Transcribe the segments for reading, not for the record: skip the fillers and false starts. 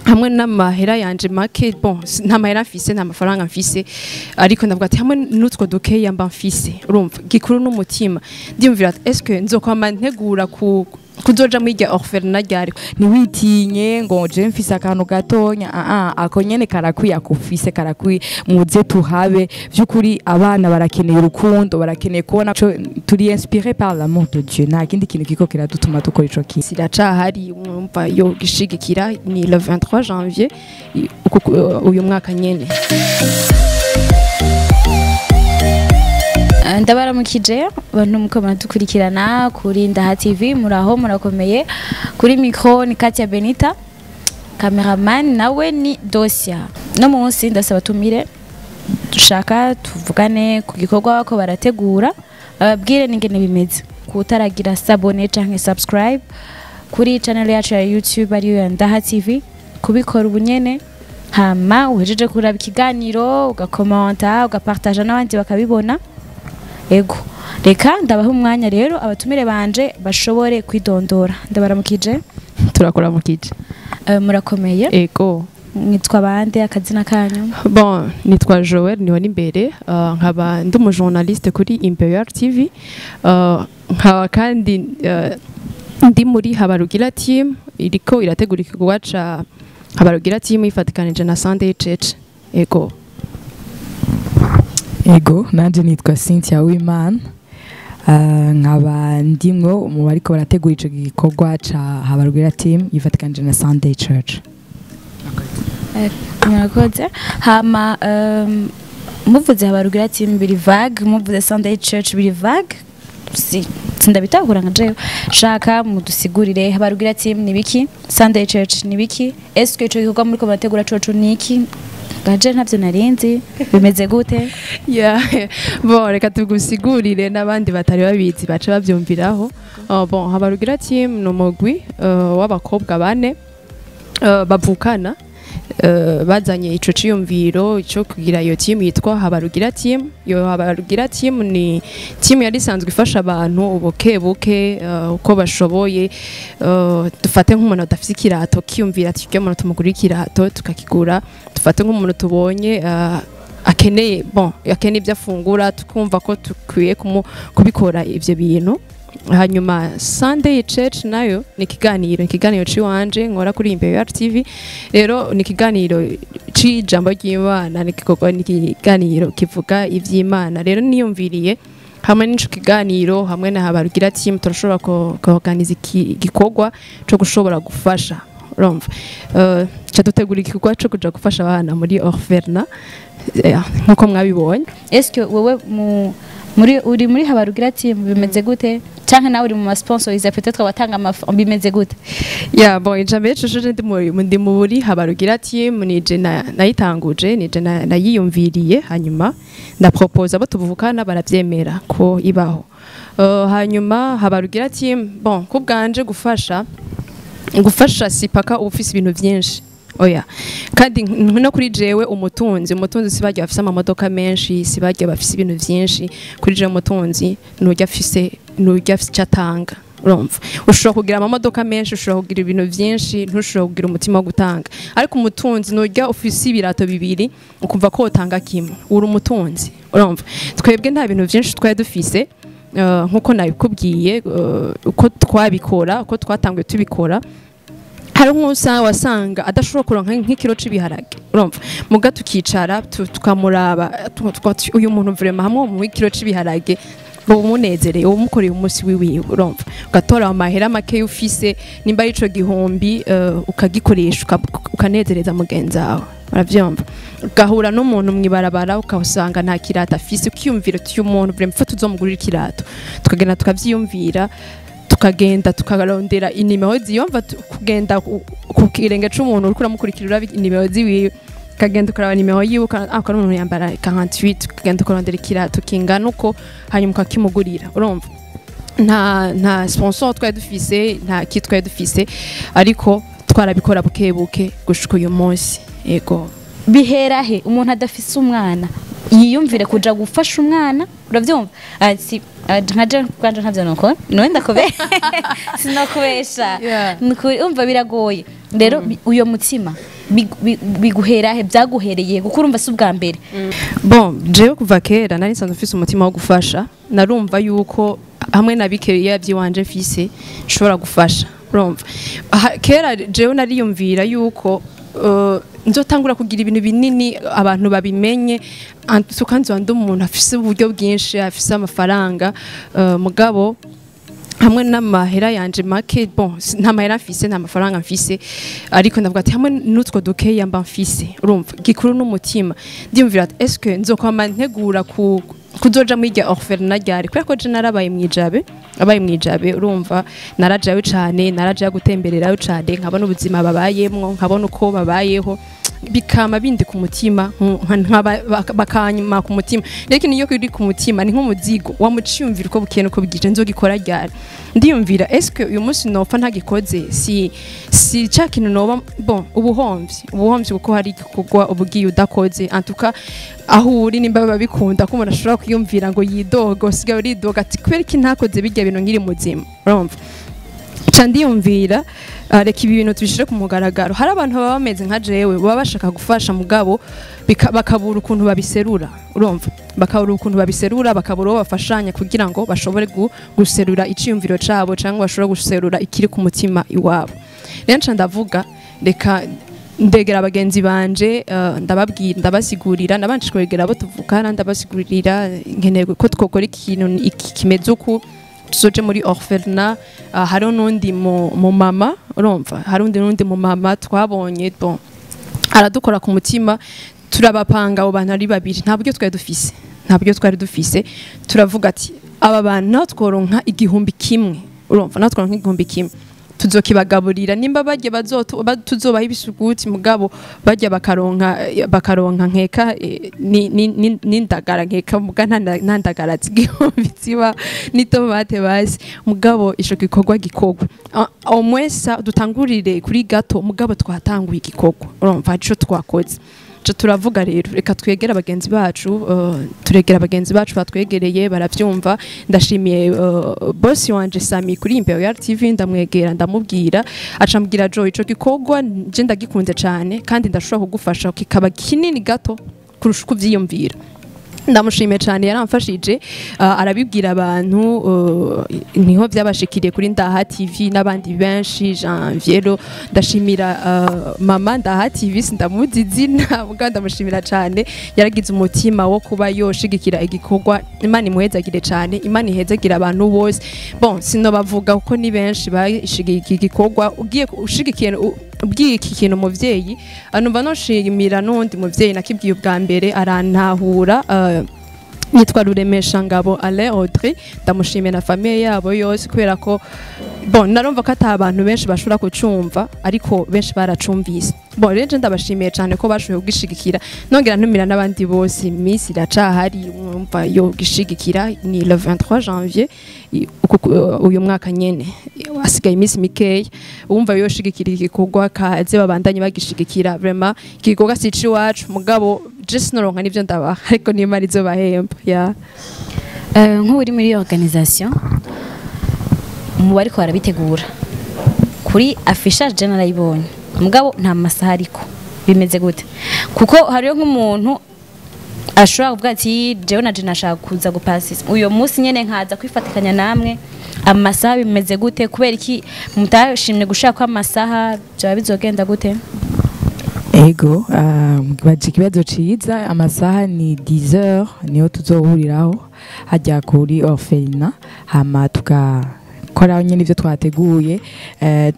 Hamwe n'amahera yanje make, bon, nta mahera mfise, nta mafaranga mfise, ariko ndavuga ati hamwe n'utwo dukeya mba mfise, urumva gikuru n'umutima. Ndiyumvira ati est-ce que nzokwama ntegura ku kuzoja muri irya orphelinat ryari? Ntiwitinye ngo je mfise akantu gatonya, ako nyene karakwiye, akufise karakwiye. Muze tuhabe. Vy'ukuri abana barakeneye urukundo, barakeneye kubona turi inspiré par l'amour de Dieu. Nta kindi kintu kiko kiradutuma dukora ico kintu. Ziracahari, umva yo gishigikira ni le 23 janvier uyu mwaka nyene. Ndabaramukije abantu muko muradukurikirana kuri Ndaha TV. Muraho, murakomeye? Kuri micro ni Katia Benita, cameraman nawe ni Dosia. No munsi ndasaba tumire dushaka tuvugane ku gikorwa ko barategura, bababwire n'ingene bimeze. Kutaragira s'abonner canke subscribe kuri channel yacu ya YouTube ariyo ya Ndaha TV, kubikora ubunyene, hama uhejeje kuraba ikiganiro ugakomenta, ugapartaja n'abandi bakabibona. Ego, reka ndabaha umwanya rero abatumire banje bashobore kwidondora. Ndabaramukije. Turakuramukije. Murakomeye? Ego. Mwitwa bande, akazina kanyu? Bon, nitwa Joël niho imbere, nkaba ndi umujournaliste kuri Imperial TV, nkaba kandi ndi muri Habarugira Team iriko irategura igikorwa ca Habarugira Team ifatikanije na Sunday Church. Ego. Ego, nanje nitwa Cynthia Wimana, nkaba ndimwo mu bariko barategura ico gikorwa ca Habarugira Team yifatikanije na Sunday Church. Murakoze. Hama muvuze Habarugira Team biri vague, muvuze Sunday Church biri vague, si sindabitahura nka jewe. Shaka mudusigurire, Habarugira Team ni biki, Sunday Church ni biki, est-ce que ico gikorwa muriko murategura coco ni iki? Gaje ntavyo narinzi, bimeze gute? Yeah. Bon, reka tugusigurire n'abandi batari babizi baca bavyumviraho. Bon, Habarugira Team ni umugwi w'abakobwa bane bavukana, bazanye ico ciyumviro ico kugira iyo team yitwa Habarugira Team. Iyo Habarugira Team ni team yari isanzwe ifasha abantu ubuke buke, uko bashoboye. Dufate nk'umuntu adafise ikirato, kiyumvira ati iryo muntu tumugurira ikirato, tukakigura. Dufate nk'umuntu tubonye akeneye, bon, akeneye ibyo afungura, tukumva ko tukwiye kubikora ivyo bintu. Hanyuma Sunday Church nayo ni ikiganiro ciwanje nkora kuri Imperial TV. Rero ni ikiganiro c'ijambo ry'Imana, ni igikorwa, ni ikiganiro kivuga ivy'Imana. Rero niyumviriye hamwe n'ico kiganiro hamwe na Habarugira Team turashobora kuorganiza igikorwa co gushobora gufasha. Urumva, ca dutegura igikorwa co kuja gufasha abana muri orphelinat, nkuko mwabibonye. Est-ce que wewe muri uri muri Habarugira Team, bimeze gute, canke nawe uri mu sponsoriza, peut-être watanga amafaranga, bimeze gute? Ya, bon, ijambo rero ndi muri Habarugira Team, nije nayitanguje, nije nayiyumviriye, hanyuma ndapropose abo tuvukana baravyemera ko ibaho. Hanyuma Habarugira Team, bon, ku bwanje gufasha si paka uba ufise ibintu vyinshi, oya. Kandi no kuri jewe umutunzi si barya bafise amamodoka menshi, si barya bafise ibintu vyinshi. Kuri jewe umutunzi nurya afise icyo atanga. Urumva, ushobora kugira amamodoka menshi, ushobora kugira ibintu vyinshi, ntushobora kugira umutima wo gutanga. Ariko umutunzi nurya ufise ibirato bibiri ukumva ko wotanga kimwe, uri umutunzi. Urumva, twebwe nta bintu vyinshi twari dufise, nkuko nabikubwiye, uko twabikora, uko twatanguye tubikora, hari nk'usa wasanga adashobora kuronka nk'ikiro c'ibiharage. Urumva, muga tukicara tukamuraba, uyu muntu vraiment hamwe mu ikiro c'ibiharage umunezereye, umukoreye umunsi wiwiwe. Urumva, ugatora amahera make ufise, nimba ari ico 1000, ukagikoresha ukanezereza mugenzi wawe. Uravyumva, ugahura n'umuntu mw'ibarabara ukasanga nta kirato afise, ukiyumvira uti uyu muntu vraiment faut tuzomugurira ikirato. Tukagenda tukavyiyumvira, tukagenda tukarondera inimero ziyumva, kugenda ku kirenge c'umuntu uriko uramukurikira, uraba inimero ziwiwe, ukagenda ukaraba nimero yiwe, ukabona umuntu yambara 48, ukagenda ukarondera ikirato kingana uko, hanyuma ukakimugurira. Urumva, nta sponsor twari dufise, nta ki twari dufise, ariko twarabikora buke buke gushika uyu munsi. Yego. Bihera he umuntu adafise umwana yiyumvire kuja gufasha umwana? Uravyumva ati nka je kwanje ntavyo nokora, nowe ndakube sinokubesha. Nukuri umva biragoye. Rero uyo mutima biguhera he? Byaguhereye kuko urumva si ubwa mbere. Bon, jewe kuva kera nari nsanzwe mfise umutima wo gufasha. Narumva yuko hamwe na bikeya by'iwanje mfise nshobora gufasha, urumva. Kera jewe nariyumvira yuko nzotangura kugira ibintu binini, abantu babimenye, kandi ndi umuntu afise uburyo bwinshi, afise amafaranga, mugabo hamwe n'amahera yanje make, bon, nta mahera mfise, nta mafaranga mfise, ariko ndavuga ati hamwe n'utwo dukeya mba mfise, urumva, gikuru n'umutima. Ndiyumvira ati est-ce que nzokwama ntegura ku kuzoja muri irya orphelinat ryari? Kubera ko je narabaye mwijabe, abaye mwijabe, urumva, narajayo cane, narajayo gutembererayo cane, nkabona ubuzima babayemwo, nkabona uko babayeho, bikama bindi ku mutima, bakanyuma ku mutima. Rero ikintu iyo kiri ku mutima ni nk'umuzigo wamuciyumvira uko bukeye nuko bwije: nzogikora ryari? Ndiyumvira, est-ce que uyu munsi nopfa ntagikoze, si ca kintu noba, bon, ubuhomvyi, kuko hari igikorwa ubugiye udakoze. En tout cas, aho uri, nimba biba bikunda ko umuntu ashobora kwiyumvira ngo yidoga, usigaye uridoga ati kubera iki ntakoze birya bintu nkiri muzima? Urumva, ca ndiyumvira, reka ibi bintu tubishire ku mugaragaro. Hari abantu baba bameze nka jewe, baba bashaka gufasha, mugabo bakabura ukuntu babiserura, urumva, bakabura ukuntu babiserura, bakabura uwo bafashanya kugira ngo bashobore guserura iciyumviro cabo cyangwa bashobore guserura ikiri ku mutima iwabo. Rero nca ndavuga reka ndegera abagenzi banje, ndababwira, ndabasigurira, nabanje kwegera abo tuvukana, ndabasigurira nkeneye ko twokora ikintu iki kimeze uku, tuzoje muri orphelinat. Hariho n'undi mu mama, urumva, hari undi n'undi mu mama twabonye, bon, aradukora ku mutima, turabapanga abo bantu ari babiri. Nta buryo twari dufise, nta buryo twari dufise. Turavuga ati aba bantu naho tworonka 1000, urumva, naho tworonka 1000 tuzokibagaburira, nimba barya tuzobaha ibisuguti, mugabo barya bakaronka nkeka n'indagara nkeka, muga nta ndagara z'igihumbi ziba, n'itomate basi, mugabo ico gikorwa gikorwa. Au moins ça, dutangurire kuri gato, mugabo twatanguye igikorwa, urumva, ico twakoze. Ca turavuga rero reka twegere abagenzi bacu, turegera abagenzi bacu, batwegereye baravyumva. Ndashimiye boss wanje Sami kuri Imperial TV. Ndamwegera, ndamubwira, aca ambwira: "Jo, ico gikorwa je ndagikunze cane kandi ndashobora kugufasha kikaba kinini gato kurusha uko uvyiyumvira." Ndamushimiye cyane, yaramfashije, arabibwira abantu, niho byabashikiriye kuri Ndaha TV n'abandi benshi, Janviero. Ndashimira mama Ndaha TV, sindamuzi izina, mugabo ndamushimira cyane, yaragize umutima wo kuba yoshigikira igikorwa. Imana imuhezagire cyane, Imana ihezagire abantu bose. Bon, sinobavuga kuko ni benshi bashigikiye igikorwa. Ugiye ushigikiye ubwiye iki kintu umuvyeyi, numva noshimira n'uwundi muvyeyi nakibwiye ubwa mbere arantahura, yitwa Ruremesha Ngabo Alain Audrey. Ndamushimiye na famille yabo yose, kubera ko, bon, narumva ko ata abantu benshi bashobora kucumva, ariko benshi baracumvise. Bon, rero je ndabashimiye cyane ko bashoboye kugishigikira, nongera ntumira n'abandi bose. Iminsi iracahari, mwumva yo gishigikira, ni le 23 janvier uyu mwaka nyene, hasigaye iminsi mikeya. Uwumva yoshigikira igikorwa, kaze babandanye bagishigikira. Vraiment, igikorwa si iwacu, mugabo je sinoronka nivyo ndabaha, ariko n'Imana izobahemba ya. Nk'uri muri organisation, mu bariko barabitegura, kuri affichage je narayibonye, mugabo nta masaha, ariko bimeze gute? Kuko hariyo nk'umuntu ashobora kuvuga ati jewe na je nashaka kuza gupasisa uyo munsi nyene, nkaza kwifatikanya namwe. Amasaha bimeze gute? Kubera iki mutashimye gushaka ko amasaha byaba bizogenda gute? Ego, baje ikibazo ciza. Amasaha ni 10h, niyo tuzohuriraho hajya kuri orphelinat, hama tukakora nyine ivyo twateguye.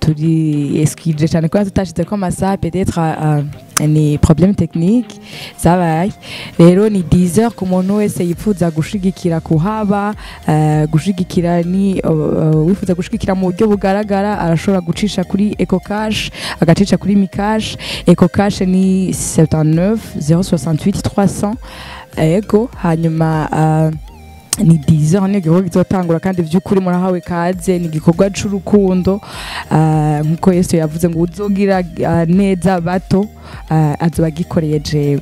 Turi excuse cyane kuba tutashize ko amasaha, peut-être ni problème technique zabaye. Rero ni 10h ku muntu wese yifuza gushigikira kuhaba, gushigikira ni wifuza gushigikira mu buryo bugaragara, arashobora gucisha kuri EcoCash, agacisha kuri Mikash. EcoCash ni 79 068 300. Ego, hanyuma Ni 10 heures ni igikorwa kizotangura, kandi vy'ukuri murahawe kaze. Ni igikorwa c'urukundo, nkuko Yesu yavuze ngo uzogira neza bato azoba agikoreye jewe.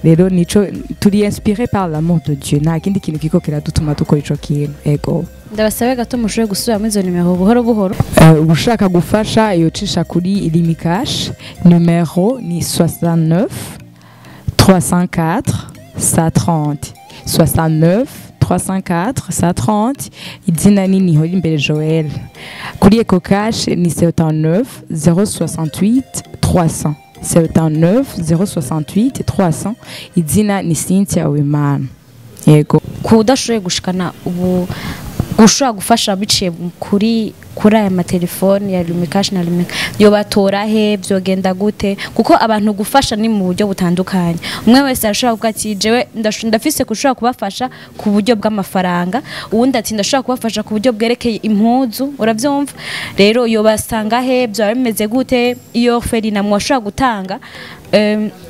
Rero nico turi inspiré par l'amour de Dieu, nta kindi kintu kiko kiradutuma dukora ico kintu. Ego. Ndabasabe gato mushobore gusubiramo izo nimero buhoro buhoro. Ushaka gufasha yocisha kuri Lumicash, numero ni 69 304 130, 69 304 130, izina ni Nihorimbere Joël. Kuri Ecocash ni 79 068 300, 79 068 300, izina ni Cynthia Wimana. Yego. Ku udashoboye gushikana ubu gushobora gufasha biciye kuri aya matelefoni ya Lumicash na Lumika, yobatora he? Vyogenda gute? Kuko abantu gufasha ni mu buryo butandukanye. Umwe wese arashobora kuvuga ati jewe ndafise kushobora kubafasha ku buryo bw'amafaranga, uwundi ati ndashobora kubafasha ku buryo bwerekeye impuzu, uravyumva? Rero yobasanga he? Byaba bimeze gute? Iyo orphelinat mwashobora gutanga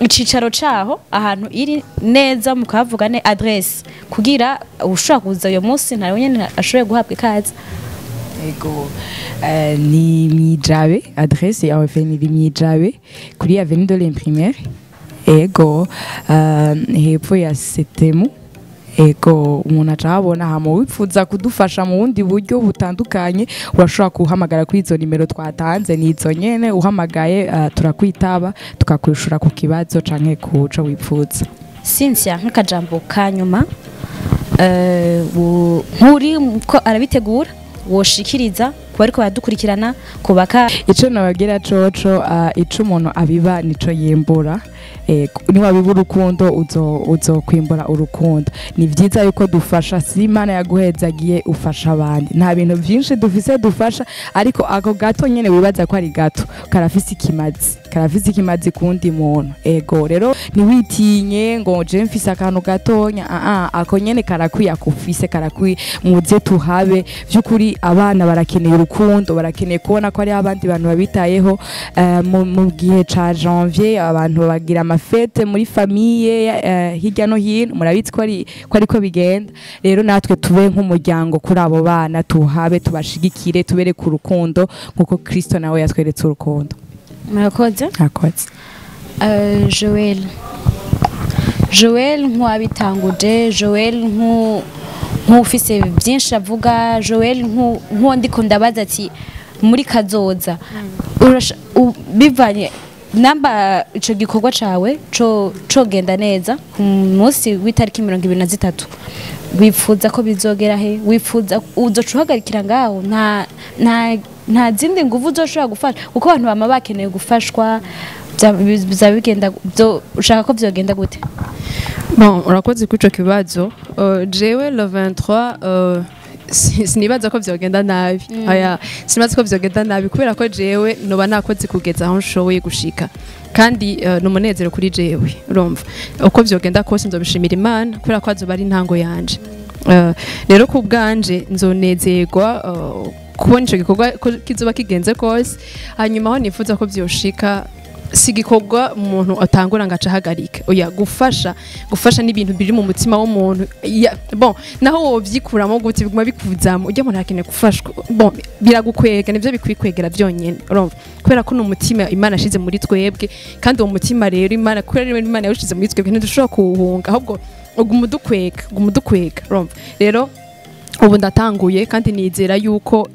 icicaro caho, ahantu iri neza, mukavuga ne adresse, kugira ushobora kuza uyo munsi ntawe nyene ashoboye guhabwa ikaze. Ego. Ni Mwijabe, adresse ya orphelinat iri Mwijabe, kuri avenue de l'Imprimerie. Ego. Hepfo ya Setemu. Ego, umuntu aca ahabona. Hama wifuza kudufasha mu bundi buryo butandukanye, urashobora guhamagara kuri izo nimero twatanze, ni izo nyene. Uhamagaye turakwitaba, tukakwishura ku kibazo canke ku co wifuza. Cynthia, nk'akajambo ka nyuma nk'uri ko arabitegura woshikiriza ku bariko baradukurikirana kubaka? Ico nababwira coco, ico umuntu abiba nico yimbura. Niwabiba urukundo uzokwimbura urukundo. Ni vyiza yuko dufasha. Si Imana yaguhezagiye, ufasha abandi. Nta bintu vyinshi dufise dufasha, ariko ako gato nyene wibaza ko ari gato karafise ikimazi, karafise ikimazi kundi muntu. Ego, rero ntiwitinye ngo je mfise akantu gatonya. Ah, ako nyene karakwiye, akufise karakwiye. Muze tuhabe. Vy'ukuri abana barakeneye urukundo, barakeneye kubona ko hariho abandi bantu babitayeho. Mu gihe ca janvier abantu bagira amafete muri famille hirya no hino, murabizi ko ariko bigenda. Rero natwe tube nk'umuryango kuri abo bana, tuhabe, tubashigikire, tubereke urukundo nkuko Kristo nawe yatweretse urukundo. Murakoze. Murakoze. Joel nk'uwabitanguje, Joel nk'ufise byinshi avuga, Joel nk'uwo ndiko ndabaza ati muri kazoza bivanye namba ico gikorwa cawe co cogenda neza ku munsi w'itariki 23, wifuza ko bizogera he? Wifuza uzoca uhagarikira ngaho, nta zindi nguvu uzoshobora gufasha, kuko abantu bama bakeneye gufashwa? Bizaba bigenda ushaka ko vyogenda gute? Bon, urakoze kuri ico kibazo. Jewe le 23 sinibaza ko vyogenda nabi. Oya, sinibaza ko vyogenda nabi kubera ko jewe noba nakoze kugeza aho nshoboye gushika. Kandi ni umunezero kuri jewe, urumva. Uko vyogenda kose nzobishimira Imana kubera ko azoba ari intango yanje. Rero ku bwanje nzonezerwa kubona ico gikorwa ko kizoba kigenze kose. Hanyuma aho nifuza ko vyoshika, si igikorwa umuntu atangura ngo aca ahagarika. Oya, gufasha n'ibintu biri mu mutima w'umuntu. Bon, naho wovyikuramo gute, biguma bikuzamo. Ujya umuntu akeneye gufashwa, bon, biragukwega, nivyo bikwikwegera vyonyene, urumva, kubera ko ni umutima Imana ashize muri twebwe. Kandi uwo mutima rero Imana, kubera rero Imana yawushize muri twebwe, ntidushobora kuwuhunga, ahubwo uguma udukwega, uguma udukwega, urumva. Rero ubu ndatanguye, kandi nizera yuko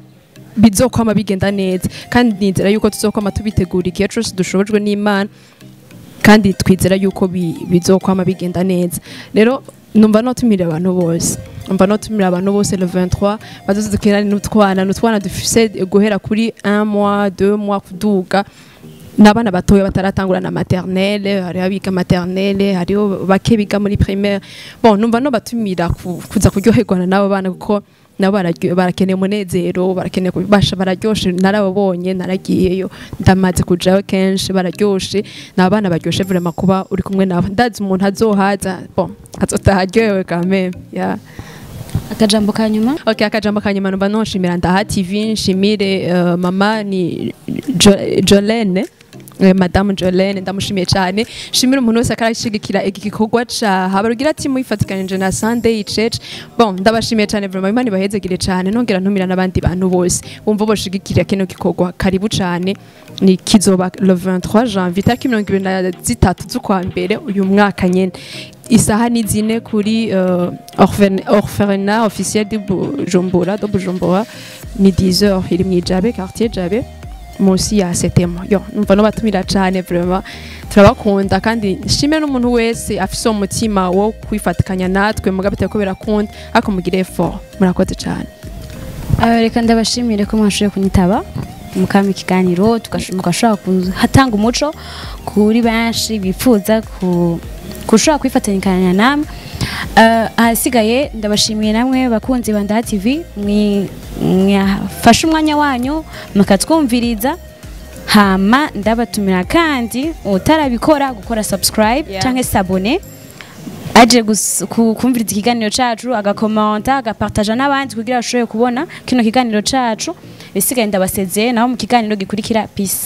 bizokwama bigenda neza, kandi nizera yuko tuzokwama tubitegura igihe cose dushobojwe n'Imana, kandi twizera yuko bizokwama bigenda neza. Rero numva notumira abantu bose, numva notumira abantu bose le 23 bazoze dukinane n'utwana dufise guhera kuri 1 mois, 2 mois kuduga, n'abana batoya bataratangura na maternelle. Hariho abiga maternelle, hariho bake biga muri primaire. Bon, numva no batumira kuza kuryoherwana n'abo bana, kuko nabo barakeneye umunezero, barakeneye kubasha, bararyoshe. Narababonye, naragiyeyo, ndamaze kujayo kenshi, bararyoshe, ni abana baryoshe vraiment kuba uri kumwe nabo. Ndazi umuntu azohaza, bon, azotaha aryohewe quand même, yeah. Akajambo ka nyuma? Okay, akajambo ka nyuma, numva nonshimira Ndaha TV, nshimire mama ni Jolene. Madame Jolene, ndamushimiye cyane. Shimira umuntu wese akarashigikira iki gikorwa ca Habarugira team yifatikanije na Sunday Church. Bon, ndabashimiye cyane vraiment, Imana ibahezegire cyane. Nongera ntumira n'abandi bantu bose bumva boshigikira kino gikorwa, karibu cyane. Ni kizoba le 23 janvier, tariki 23 z'ukwa mbere uyu mwaka nyene, isaha ni 4 kuri orphelinat officiel de Bujumbura, de Bujumbura, ni 10h, iri mw'i Jabe, quartier Jabe, munsi ya setemo. Yo numva no batumira cyane vraiment, turabakunda. Kandi nshime n'umuntu wese afise umutima wo kwifatikanya natwe, mugabe ko birakunda ariko mugire effort. Murakoze cyane. Reka ndabashimire ko mwashoboye kunyitaba mukama ikiganiro, mugashobora kuhatanga umuco kuri benshi bifuza kushobora kwifatanyikanya namwe. Ahasigaye ndabashimiye namwe bakunzi ba Ndaha TV, mwafashe umwanya wanyu mukatwumviriza. Hama ndabatumira kandi utarabikora gukora subscribe canke s'abonner, aje kumviriza ikiganiro cacu, agakomanta, agapartaja n'abandi kugira bashobore kubona kino kiganiro cacu. Bisigaye ndabasezeye, naho mu kiganiro gikurikira. Peace.